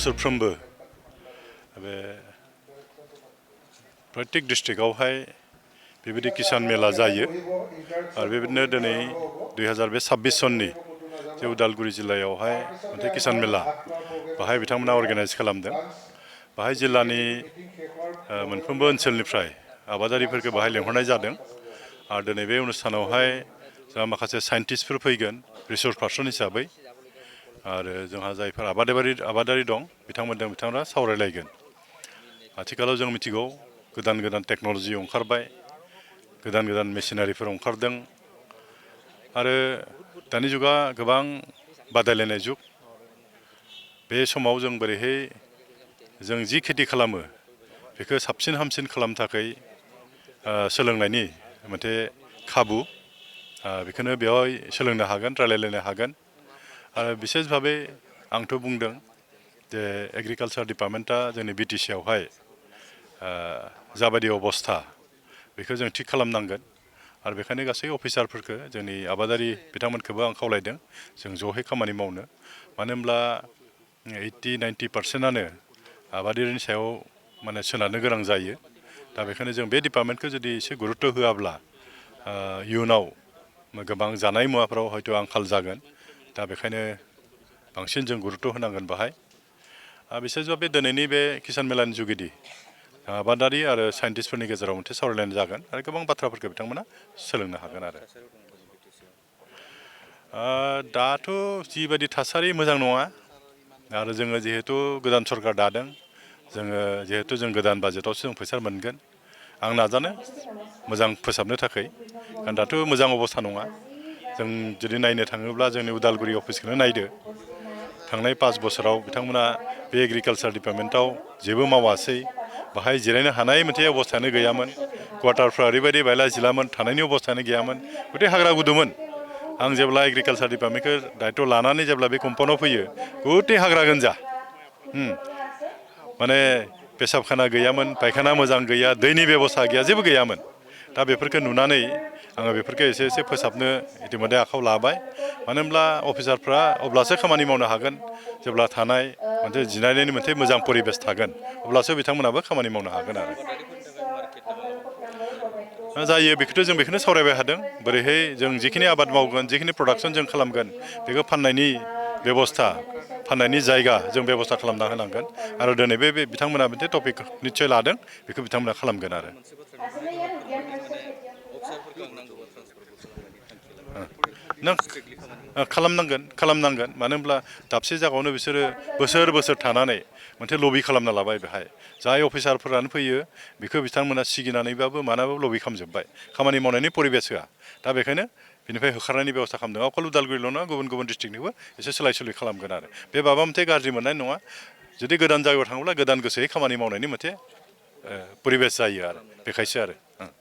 बोसोरफ्रोमबो बे प्रत्येक डिस्ट्रिक्टआवहाय बेबायदि किसान मेला जायो आरो बेबायदिनो दिनै 2026 सननि जे उदालगुरि जिल्लायावहाय मोनसे किसान मेला बाहाय बिथांमोना अर्गानाइज खालामदों। बाहाय जिल्लानि मोनफ्रोमबो ओनसोलनिफ्राय आबादारिफोरखौ बाहाय लेंहरनाय जादों आरो दिनै बे अनुष्ठानावहाय जोंहा माखासे साइन्टिस्टफोर फैगोन रिसर्स पार्सन हिसाबै आरो जोंहा जायफोर आबादारि दं बिथांमोना सावरायलायगोन। आथिखालाव जों मिथिगौ गोदान गोदान टेक्न'लजि ओंखारबाय, गोदान गोदान मेसिनारिफोर ओंखारदों आरो दानि जुगा गोबां बादायलायनाय जुग। बे समाव जों बोरैहाय जों जि खेथि खालामो बेखौ साबसिन हामसिन खालामनो थाखाय सोलोंनायनि मोनसे खाबु बेखौनो बेवहाय सोलोंनो हागोन, रायलायलायनो हागोन आरो बिसेस भाबै आंथ' बुंदों जे एग्रिकालसार डिपार्टमेन्टआ जोंनि BTC आवहाय जाबायदि अबस्था बेखौ जों थिग खालामनांगोन आरो बेखायनो गासै अफिसारफोरखौ जोंनि आबादारि बिथांमोनखौबो आं खावलायदों जों ज'है खामानि मावनो। मानो होनब्ला 80-90% आबादारिनि सायाव माने सोनारनो गोनां जायो। दा बेखायनो जों बे डिपार्टमेन्टखौ जुदि एसे गुरुत्त' होआब्ला इयुनाव गोबां जानाय मुवाफोराव हयथ' आंखाल जागोन। दा बेखायनो बांसिन जों गुरुत्त' होनांगोन बाहाय। बिसेसबा बे दिनैनि बे किसान मेलानि जुगिदि आबादारि आरो साइन्टिस्टफोरनि गेजेराव मोनसे सावरायलायनाय जागोन आरो गोबां बाथ्राफोरखौ बिथांमोना सोलोंनो हागोन आरो। दाथ' जिबायदि थासारि मोजां नङा आरो जोङो जिहेतु गोदान सरकार दादों, जिहेतु जों गोदान बाजेटआवसो जों फैसा मोनगोन। आं नाजानो मोजां फोसाबनो थाखाय, कारण दाथ' मोजां अबस्था नङा। जों जुदि नायनो थाङोब्ला जोंनि उदालगुरि अफिसखौनो नायदो, थांनाय 5 बोसोराव बिथांमोना बे एग्रिकालसार डिपार्टमेन्टआव जेबो मावासै। बाहाय जिरायनो हानाय मोनसे अबस्थायानो गैयामोन। क्वार्टारफ्रा ओरैबायदि बायला जिलामोन, थानायनि अबस्थायानो गैयामोन, गथिं हाग्रा गुदुमोन। आं जेब्ला एग्रिकालसार डिपार्टमेन्टखौ दायित्व लानानै जेब्ला बे कम्पाउन्डआव फैयो गथिं हाग्रा गोनजा। माने पेसाबखाना गैयामोन, पायखाना मोजां गैया, दैनि बेबस्था गैया, जेबो गैयामोन। दा बेफोरखौ नुनानै आङो बेफोरखौ एसे फोसाबनो इतिमध्य आखायाव लाबाय। मानो होनब्ला अफिसारफ्रा अब्लासो खामानि मावनो हागोन जेब्ला थानाय मोनसे जिरायनायनि मोनसे मोजां परिबेस थागोन, अब्लासो बिथांमोनाबो खामानि मावनो हागोन आरो। जायो बेखौथ' जों बेखौनो सावरायबाय थादों, बोरैहाय जों जिखिनि आबाद मावगोन, जिखिनि प्रडाक्सन जों खालामगोन बेखौ फाननायनि बेबस्था, फाननायनि जायगा जों बेबस्था खालामना होनांगोन आरो दिनै बे बिथांमोना मोनसे टपिक निस्सय लादों, बेखौ बिथांमोना खालामगोन आरो। खालामनांगोन मानो होनब्ला दाबसे जायगायावनो बिसोरो बोसोर बोसोर थानानै मोनसे लबि खालामना लाबाय बेहाय। जाय अफिसारफोरानो फैयो बेखौ बिथांमोना सिगिनानैबाबो मानाबाबो लबि खालामजोब्बाय, खामानि मावनायनि परिबेस होआ। दा बेखायनो बिनिफ्राय होखारनायनि बेबस्था खालामदों। अकल उदालगुरिल' नङा, गुबुन गुबुन डिस्ट्रिक्टनिबो एसे सोलाय सोलाय खालामगोन आरो। बे माबा मोनसे गाज्रि मोननाय नङा। जुदि गोदान जायगायाव थाङोब्ला गोदान गोसोयै खामानि मावनायनि मोनसे परिबेस जायो आरो, बेखायसो आरो।